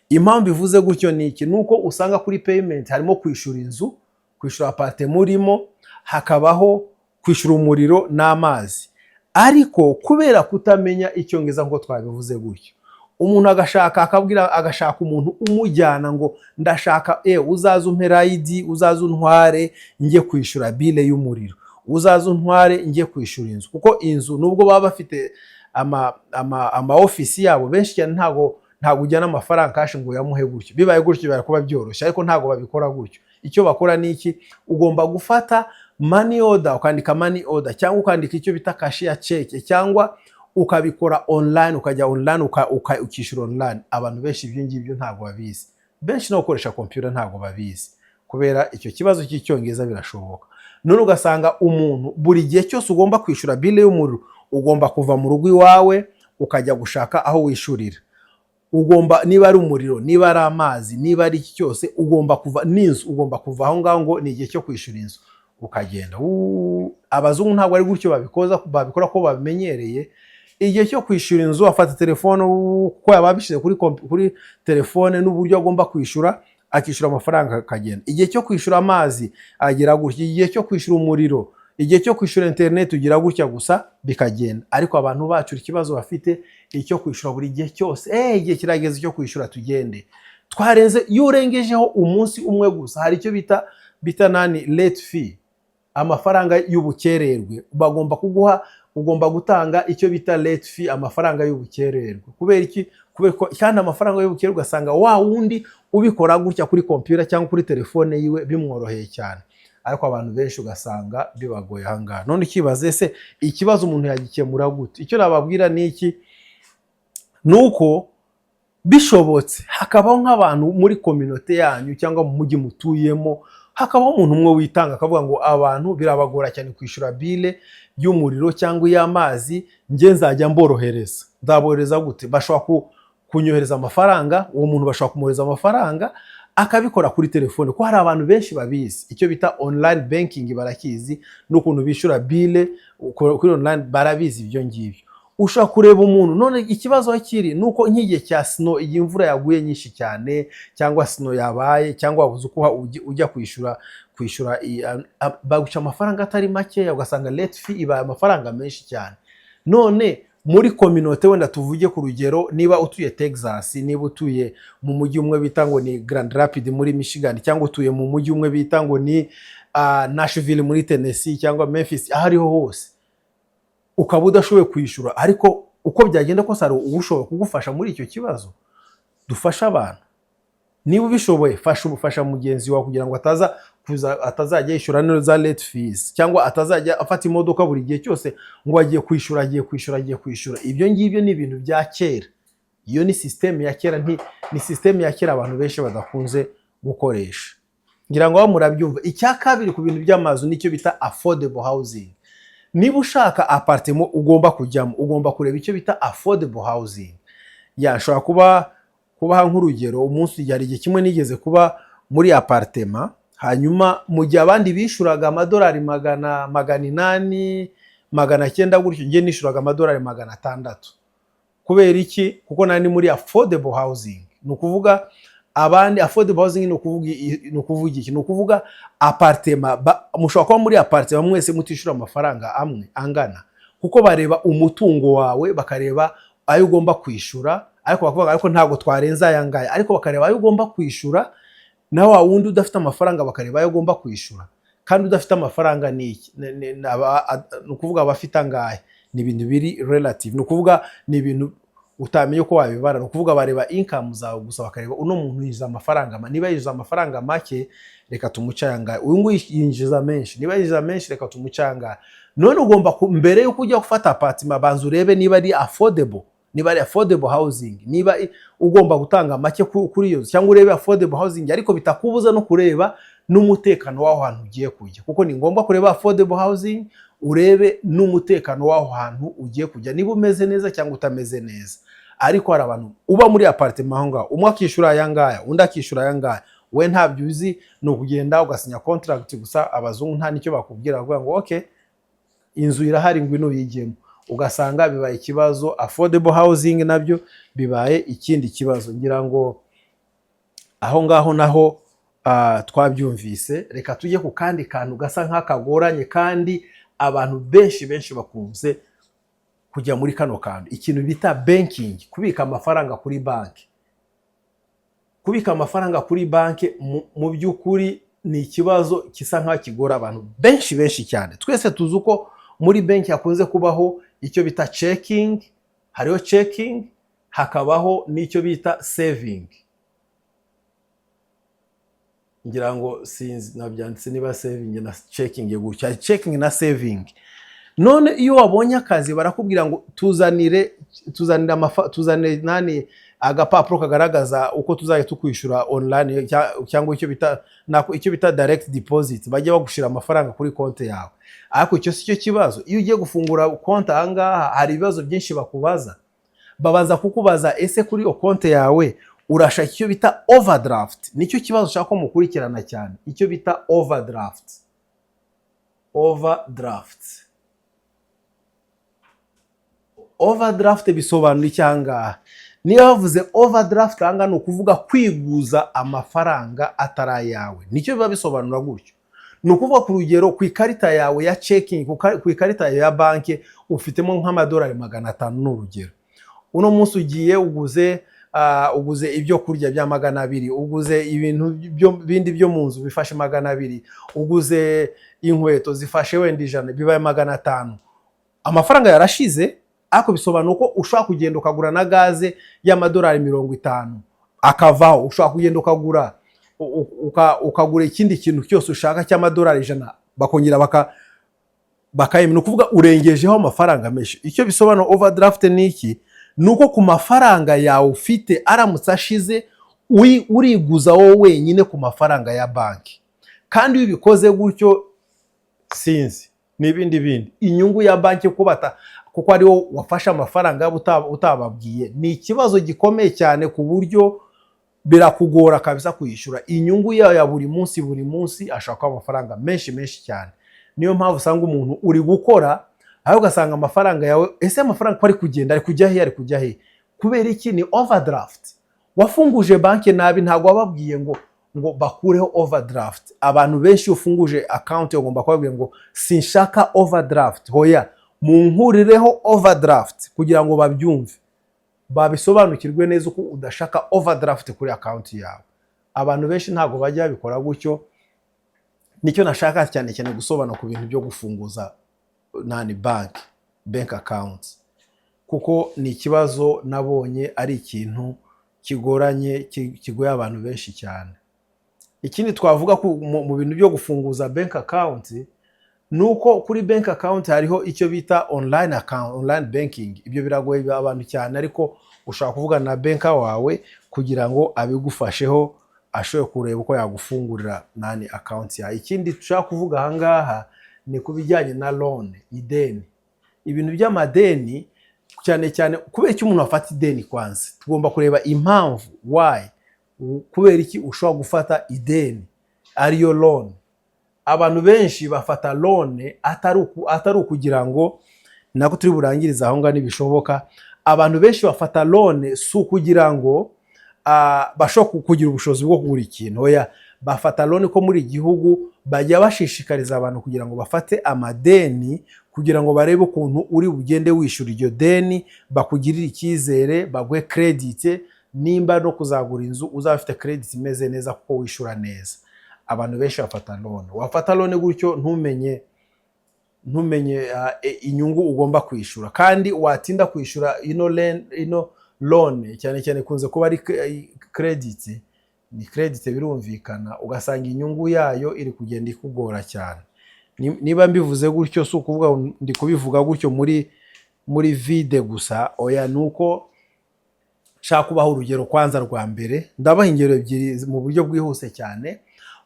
Impamvu ivuze gutyo ni iki? Ni uko usanga kuri payment harimo kwishyura inzu, kwishyura apartment urimo, hakabaho kwishyura umuriro n'amazi. Ariko kubera kutamenya Icyongereza nk'uko twabivuze gutyo, umuntu agashaka, akabwira, agashaka umuntu umujyana ngo ndashaka uzaze umpe ride, uzaze untware njye kwishyura bill y'umuriro, uzaze untware njye kwishyura inzu. Kuko inzu, nubwo baba bafite ama ofisi yabo benshi cyane, ntabwo ujyana amafaranga cash ngo uyamuhe gutyo. Bibaye gutyo bari kuba byoroshye, ariko ntabwo babikora gutyo. Icyo bakora ni iki? Ugomba gufata money order, ukandika money order, cyangwa ukandika icyo bita cashier check, cyangwa ukabikora online, ukajya online ukishyura online. Abantu benshi ibyo ngibyo ntabwo babizi. Benshi no gukoresha computer ntabwo babizi kubera icyo kibazo cy'Icyongereza. Birashoboka. None ugasanga umuntu buri gihe cyose ugomba kwishyura bill y'umuriro, ugomba kuva mu rugo iwawe ukajya gushaka aho wishyurira. Ugomba, niba ari umuriro, niba ari amazi, niba ari iki cyose, ugomba kuva n'inzu, ugomba kuva aho ngaho ngo ni igihe cyo kwishyura inzu, ukagenda. Uuu, abazungu ntabwo ari gutyo babikoza, babikora ko babimenyereye. Igihe cyo kwishyura inzu afata telefone, kuko yaba abishyize kuri telefone n'uburyo agomba kwishyura, akishyura amafaranga akagenda. Igihe cyo kwishyura amazi agira gutya, igihe cyo kwishyura umuriro, igihe cyo kwishyura interineti ugira gutya gusa bikagenda. Ariko abantu bacu ikibazo bafite, icyo kwishyura buri gihe cyose, igihe kirageze cyo kwishyura, tugende, twarenze. Iyo urengejeho umunsi umwe gusa, hari icyo bita nani, late fee, amafaranga y'ubukererwe bagomba kuguha. Ugomba gutanga icyo bita late fee, amafaranga y'ubukererwe. Kubera iki? Kubera ko kandi amafaranga y'ubukererwe, ugasanga wa wundi ubikora gutya kuri kompiyuta cyangwa kuri telefone yiwe bimworoheye cyane, ariko abantu benshi ugasanga bibagoye aha ngaha. None ukibaze se, ikibazo umuntu yagikemura gute? Icyo nababwira ni iki? Ni uko bishobotse hakabaho nk'abantu muri communauté yanyu cyangwa mu mujyi mutuyemo, hakabaho umuntu umwe witanga akavuga ngo abantu birabagora cyane kwishyura bill y'umuriro cyangwa iy'amazi, njye nzajya mborohereza. Nzaborohereza gute? Bashobora kunyohereza amafaranga, uwo muntu bashobora kumwohereza amafaranga akabikora kuri telefone, kuko hari abantu benshi babizi icyo bita online banking, barakizi n'ukuntu bishyura bill kuri online, barabizi ibyo ngibyo. Ushobora kureba umuntu. None ikibazo aho kiri ni uko nk'igihe cya snow, igihe imvura yaguye nyinshi cyane cyangwa snow yabaye cyangwa wabuze uko ujya kwishyura, baguca amafaranga atari makeya, ugasanga late fee ibaye amafaranga menshi cyane. None muri communauté, wenda tuvuge ku rugero, niba utuye Texas, niba utuye mu mujyi umwe bita ngo ni Grand Rapids muri Michigan, cyangwa utuye mu mujyi umwe bita ngo ni Nashville muri Tennessee cyangwa Memphis, aho ariho hose, ukaba udashoboye kwishyura, ariko uko byagenda kose hari ushobora kugufasha muri icyo kibazo. Dufashe abantu. Niba ubishoboye, fasha ubufasha mugenzi wawe kugira ngo ataza kuza, atazajya yishyura neza late fees, cyangwa atazajya afata imodoka buri gihe cyose ngo agiye kwishyura, agiye kwishyura, agiye kwishyura. Ibyo ngibyo ni ibintu bya kera, iyo ni sisiteme ya kera, ni sisiteme ya kera abantu benshi badakunze gukoresha. Ngira ngo aho murabyumva. Icya kabiri ku bintu by'amazu nicyo bita affordable housing. Niba ushaka apartment ugomba kujyamo, ugomba kureba icyo bita affordable housing. Yashobora kuba kubaha nk'urugero, umunsi hari igihe kimwe nigeze kuba muri apartment, hanyuma mu gihe abandi bishyuraga amadolari 800, 900 gutyo, njye nishyuraga amadolari 600. Kubera iki? Kuko nari ni muri affordable housing. Ni ukuvuga abandi, affordable housing ni ukuvuga iki? Ni ukuvuga apartment mushobora kuba muri apartment mwese mutishyura amafaranga amwe angana, kuko bareba umutungo wawe, bakareba ayo ugomba kwishyura, ariko bakavuga ariko ntabwo twarenza aya ngaya, ariko bakareba ayo ugomba kwishyura, na wa wundi udafite amafaranga bakareba ayo agomba kwishyura. Kandi udafite amafaranga ni iki? Ni ukuvuga abafite angahe? Ni ibintu biri relative, ni ukuvuga ni ibintu utamenya uko wabibara. Ni ukuvuga bareba income zawe gusa, bakareba uno muntu yinjiza amafaranga niba yinjiza amafaranga make, reka tumuce aya ngaya; uyu nguyu yinjiza menshi, niba yinjiza menshi, reka tumuce aya ngaya. None ugomba mbere yuko ujya gufata apartment, banza urebe niba ari affordable, niba ari affordable housing, niba ugomba gutanga make kuri iyo nzu, cyangwa urebe affordable housing, ariko bitakubuza no kureba n'umutekano w'aho hantu ugiye kujya, kuko ni ngombwa kureba affordable housing, urebe n'umutekano w'aho hantu ugiye kujya, niba umeze neza cyangwa utameze neza. Ariko hari abantu uba muri apartment aho ngaho, umwe akishyura aya ngaya, undi akishyura aya ngaya, we ntabyo uzi, ni ukugenda ugasinya contract gusa. Abazungu nta n'icyo bakubwira, bavuga ngo okay, inzu irahari, ngwino uyigemo, ugasanga bibaye ikibazo. Affordable housing nabyo bibaye ikindi kibazo. Ngira ngo aho ngaho naho twabyumvise. Reka tujye ku kandi kantu gasa nk'akagoranye, kandi abantu benshi benshi bakunze kujya muri kano kantu, ikintu bita banking, kubika amafaranga kuri banki. Kubika amafaranga kuri banki mu by'ukuri ni ikibazo gisa nk'aho kigora abantu benshi benshi cyane. Twese tuzi uko muri banki hakunze kubaho icyo bita checking, hariho checking, hakabaho n'icyo bita saving. Ngira ngo sinzi nabyanditse niba saving na checking gutya, checking na saving. None iyo wabonye akazi barakubwira ngo tuzanire nani, agapapuro kagaragaza uko tuzajya tukwishyura online, cyangwa icyo bita direct deposit, bajya bagushyira amafaranga kuri konti yawe. Ariko icyo si cyo kibazo. Iyo ugiye gufungura konti aha ngaha, hari ibibazo byinshi bakubaza. Babanza kukubaza: ese kuri iyo konti yawe urashaka icyo bita overdraft? Nicyo kibazo ushaka ko mukurikirana cyane, icyo bita overdraft. Overdraft, overdraft bisobanura iki ahangaha? Niba bavuze overdraft ahangaha, ni ukuvuga kwiguza amafaranga atari ayawe. Nicyo biba bisobanura gutyo. Ni ukuvuga, ku rugero, ku ikarita yawe ya checking, ku ikarita yawe ya banki ufitemo nk'amadolari 500, ni urugero. Uno munsi ugiye uguze ibyo kurya bya 200, uguze ibintu bindi byo mu nzu bifashe 200, uguze inkweto zifashe wenda 100, bibaye 500. Amafaranga yarashize, ariko bisobanura ko ushobora kugenda ukagura na gaze y'amadolari 50 akavaho. Ushobora kugenda ukagura ikindi kintu cyose ushaka cy'amadolari 100, bakongera bakayemera. Ni ukuvuga urengejeho amafaranga menshi. Icyo bisobanura overdraft ni iki? Ni uko ku mafaranga yawe ufite aramutse ashize, uriguza wowe wenyine ku mafaranga ya banki. Kandi iyo ubikoze gutyo, sinzi n'ibindi bindi, inyungu ya banki kuko ariwo wafashe amafaranga yabo utababwiye, ni ikibazo gikomeye cyane, ku buryo birakugora kabisa kuyishyura. Inyungu yayo ya buri munsi buri munsi ashaka kuba amafaranga menshi menshi cyane. Niyo mpamvu usanga umuntu uri gukora aho, ugasanga amafaranga yawe, ese amafaranga ko ari kugenda, ari kujya he, ari kujya he? Kubera iki? Ni overdraft. Wafunguje banki nabi, ntabwo wababwiye ngo bakureho overdraft. Abantu benshi, iyo ufunguje account ugomba kubabwira ngo sinshaka overdraft, hoya munkurireho overdraft, kugira ngo babyumve, babisobanukirwe neza uko udashaka overdraft kuri account yawe. Abantu benshi ntabwo bajya babikora gutyo. Nicyo nashaka cyane cyane gusobanura ku bintu byo gufunguza nani bank account, kuko ni ikibazo nabonye ari ikintu kigoranye, kigoye abantu benshi cyane. Ikindi twavuga mu bintu byo gufunguza bank account ni uko kuri bank account hariho icyo bita online account, online banking. Ibyo biragoye abantu cyane, ariko ushobora kuvugana na banker wawe kugira ngo abigufasheho, ashobore kureba uko yagufungurira nani account yawe. Ikindi dushobora kuvuga aha ngaha ni ku bijyanye na loan, ideni, ibintu by'amadeni cyane cyane. Kubera iki umuntu afata ideni? Kwanza tugomba kureba impamvu, why, kubera iki ushobora gufata ideni, ariyo loan. Abantu benshi bafata loan atari ukugira ngo, nako turi burangirize aho ngaho ntibishoboka. Abantu benshi bafata loan si ukugira ngo bashobore kugira ubushobozi bwo kugura ikintu, oya. Bafata loan ko muri igihugu bajya bashishikariza abantu kugira ngo bafate amadeni, kugira ngo barebe ukuntu uri bugende wishyura iryo deni, bakugirire icyizere, baguhe credit. Nimba no kuzagura inzu, uzaba ufite credit imeze neza kuko wishyura neza. Abantu benshi bafata loan. Wafata loan gutyo, ntumenye inyungu ugomba kwishyura, kandi watinda kwishyura ino loan, cyane cyane ikunze kuba ari credit, ni credit birumvikana, ugasanga inyungu yayo iri kugenda ikugora cyane. Niba mbivuze gutyo, si ukuvuga ngo ndi kubivuga gutyo muri vide gusa, oya. Ni uko nshaka kubaha urugero kwanza rwa mbere. Ndabaha ingero ebyiri mu buryo bwihuse cyane.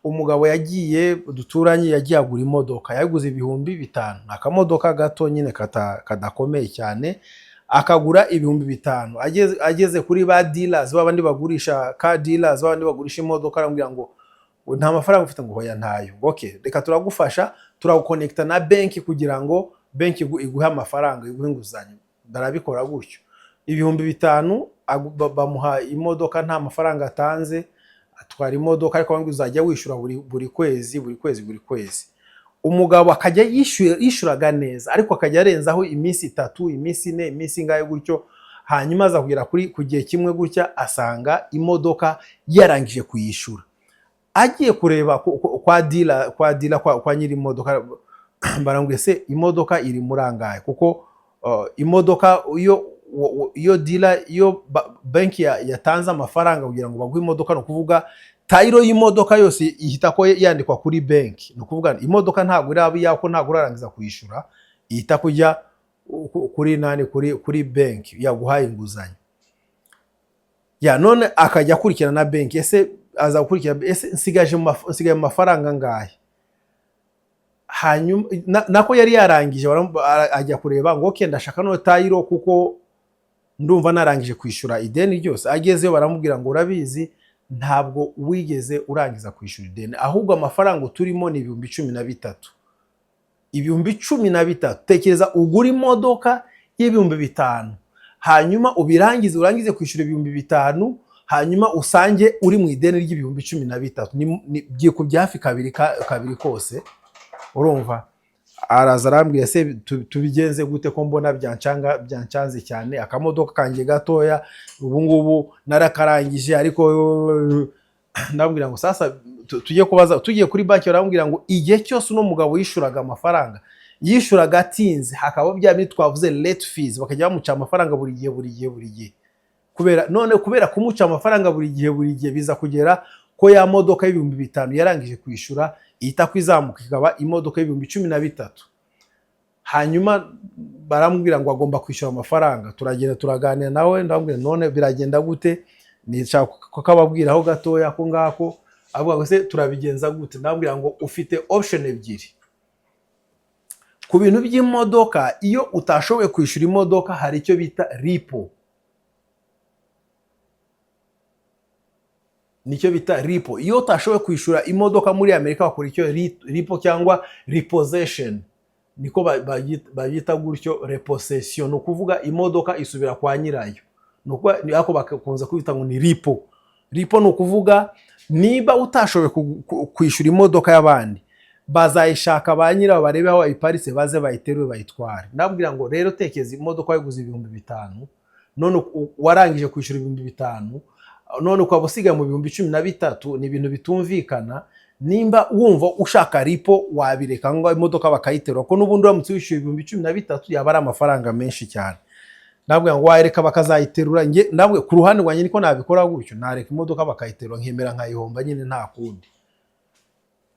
Umugabo yagiye duturanye, yagiye agura imodoka, yaguze 5000. Ni akamodoka gato nyine kadakomeye cyane, akagura 5000. Ageze kuri ba dealers babandi bagurisha, car dealers babandi bagurisha imodoka, aramubwira ngo nta mafaranga ufite? Ngo hoya, ntayo. Ngo okay, reka turagufasha, turaguconnecta na benki kugira ngo benki iguhe amafaranga, iguhe inguzanyo. Barabikora gutyo, 5000 bamuha imodoka nta mafaranga atanze. Atwara imodoka, ariko bamubwira uzajya wishyura buri kwezi, buri kwezi, buri kwezi. Umugabo akajya yishyuraga neza, ariko akajya arenzaho iminsi 3, iminsi 4, iminsi ingahe gutyo. Hanyuma aza kugera ku gihe kimwe gutya, asanga imodoka yarangije kuyishyura. Agiye kureba kwa dealer, kwa nyiri imodoka, barambwira: se imodoka iri muri angahe? Kuko imodoka iyo dealer, iyo banki yatanze amafaranga kugira ngo baguhe imodoka, ni ukuvuga title y'imodoka yose ihita ko yandikwa kuri banki. Ni ukuvuga imodoka ntabwo iraba iyako, ntabwo urarangiza kuyishyura, ihita kujya kuri nani, kuri banki yaguhaye inguzanyo ya. None akajya akurikirana na banki, ese aza gukurikira, ese nsigaye mu mafaranga angahe? Hanyuma nako yari yarangije, ajya kureba ngo okay, ndashaka no title, kuko Ndumva narangije kwishyura ideni ryose. Agezeyo baramubwira ngo: "Urabizi, ntabwo wigeze urangiza kwishyura ideni, ahubwo amafaranga uturimo ni 13,000." 13,000! Tekereza ugura imodoka y'ibihumbi 5, hanyuma ubirangize, urangize kwishyura 5000, hanyuma usange uri mu ideni ry'ibihumbi 13. Byikubye hafi kabiri, kabiri kose. Urumva araza arambwira: "Se tubigenze gute ko mbona byancanga, byancanze cyane? Akamodoka kanjye gatoya ubu ngubu narakarangije." Ariko ndabwira ngo sasa tujye kubaza. Tugiye kuri banki, barambwira ngo igihe cyose uno mugabo yishyuraga amafaranga, yishyuraga atinze, hakaba bya bindi twavuze, late fees, bakajya bamuca amafaranga buri gihe, buri gihe, buri gihe. Kubera none kubera kumuca amafaranga buri gihe, buri gihe, biza kugera ko ya modoka y'ibihumbi 5 yarangije kwishyura ihita kwizamuka ikaba imodoka y'ibihumbi 13. Hanyuma baramubwira ngo agomba kwishyura amafaranga. Turagenda turaganira nawe, ndamubwira: "None biragenda gute?" Nishaka kukababwiraho gatoya ko ngako. Avuga ngo: "Se turabigenza gute?" Ndamubwira ngo ufite option ebyiri ku bintu by'imodoka. Iyo utashoboye kwishyura imodoka, hari icyo bita repo. Nicyo bita repo. Iyo utashoboye kwishyura imodoka muri Amerika, bakora icyo repo cyangwa repossession, niko babyita gutyo. Repossession ni ukuvuga imodoka isubira kwa nyirayo. Ni ukuvuga, ariko bakunze kwita ngo ni repo. Repo ni ukuvuga niba utashoboye kwishyura imodoka y'abandi, bazayishaka ba nyirayo, barebe aho bayiparitse, baze bayiterure bayitware. Ndabwira ngo rero tekeza imodoka wayiguze 5000, none warangije kwishyura 5000, none ukaba usigaye mu 13,000. Ni ibintu bitumvikana. Nimba wumva ushaka repo, wabireka ngo imodoka bakayiterura, ko n'ubundi uramutse wishyuye 13,000 yaba ari amafaranga menshi cyane. Ndabwira ngo wayereka bakazayiterura. Njye ndabwira ku ruhande rwanjye niko nabikora gutyo, nareka imodoka bakayiterura, nkemera nkayihomba nyine, nta kundi.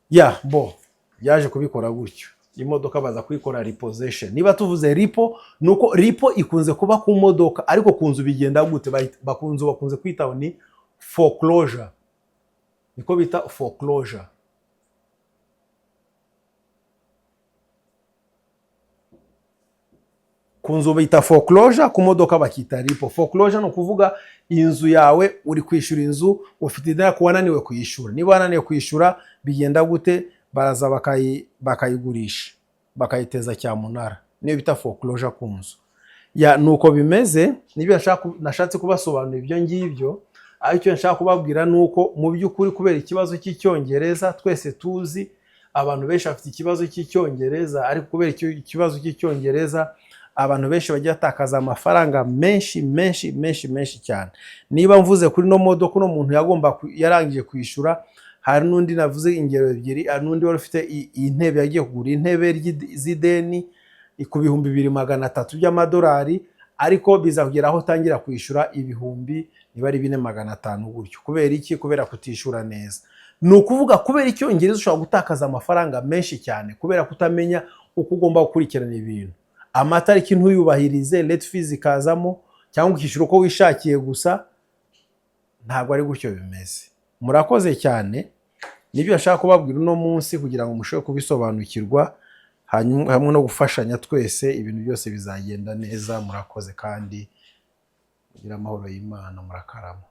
Ya bo yaje kubikora gutyo, imodoka baza kuyikora repossession. Niba tuvuze repo, ni uko repo ikunze kuba ku modoka, ariko ku nzu bigenda gute? Bakunze kwita ngo ni foreclosure, niko bita foreclosure. Ku nzu bita foreclosure, ku modoka bakita repo. Foreclosure ni ukuvuga inzu yawe, uri kwishyura inzu, ufite ideni ariko wananiwe kuyishyura. Niba wananiwe kwishyura, bigenda gute? Baraza bakayigurisha, bakayiteza cyamunara. Niyo bita foreclosure ku nzu. Ya, nuko bimeze. Nibyo nashatse kubasobanurira ibyo ngibyo. Ariko icyo nshaka kubabwira ni uko mu by'ukuri, kubera ikibazo cy'Icyongereza twese tuzi, abantu benshi bafite ikibazo cy'Icyongereza, ariko kubera icyo ikibazo cy'Icyongereza, abantu benshi bagiye batakaza amafaranga menshi, menshi, menshi, menshi cyane. Niba mvuze kuri no modoka uno muntu yagomba yarangije kwishyura, hari n'undi navuze ingero ebyiri. Hari n'undi wari ufite intebe, yagiye kugura intebe z'ideni ku 2300 by'amadolari, ariko biza kugera aho utangira kwishyura ibihumbi niba ari 4500 gutyo. Kubera iki? Kubera kutishyura neza. Ni ukuvuga kubera Icyongereza ushobora gutakaza amafaranga menshi cyane, kubera kutamenya uko ugomba gukurikirana ibintu, amatariki ntuyubahirize, late fees ikazamo, cyangwa ukishyura uko wishakiye gusa. Ntabwo ari gutyo bimeze. Murakoze cyane. Nibyo nshaka kubabwira uno munsi kugira ngo mushobore kubisobanukirwa, hanyuma hamwe no gufashanya twese ibintu byose bizagenda neza. Murakoze kandi mugire amahoro y'Imana. Murakarama.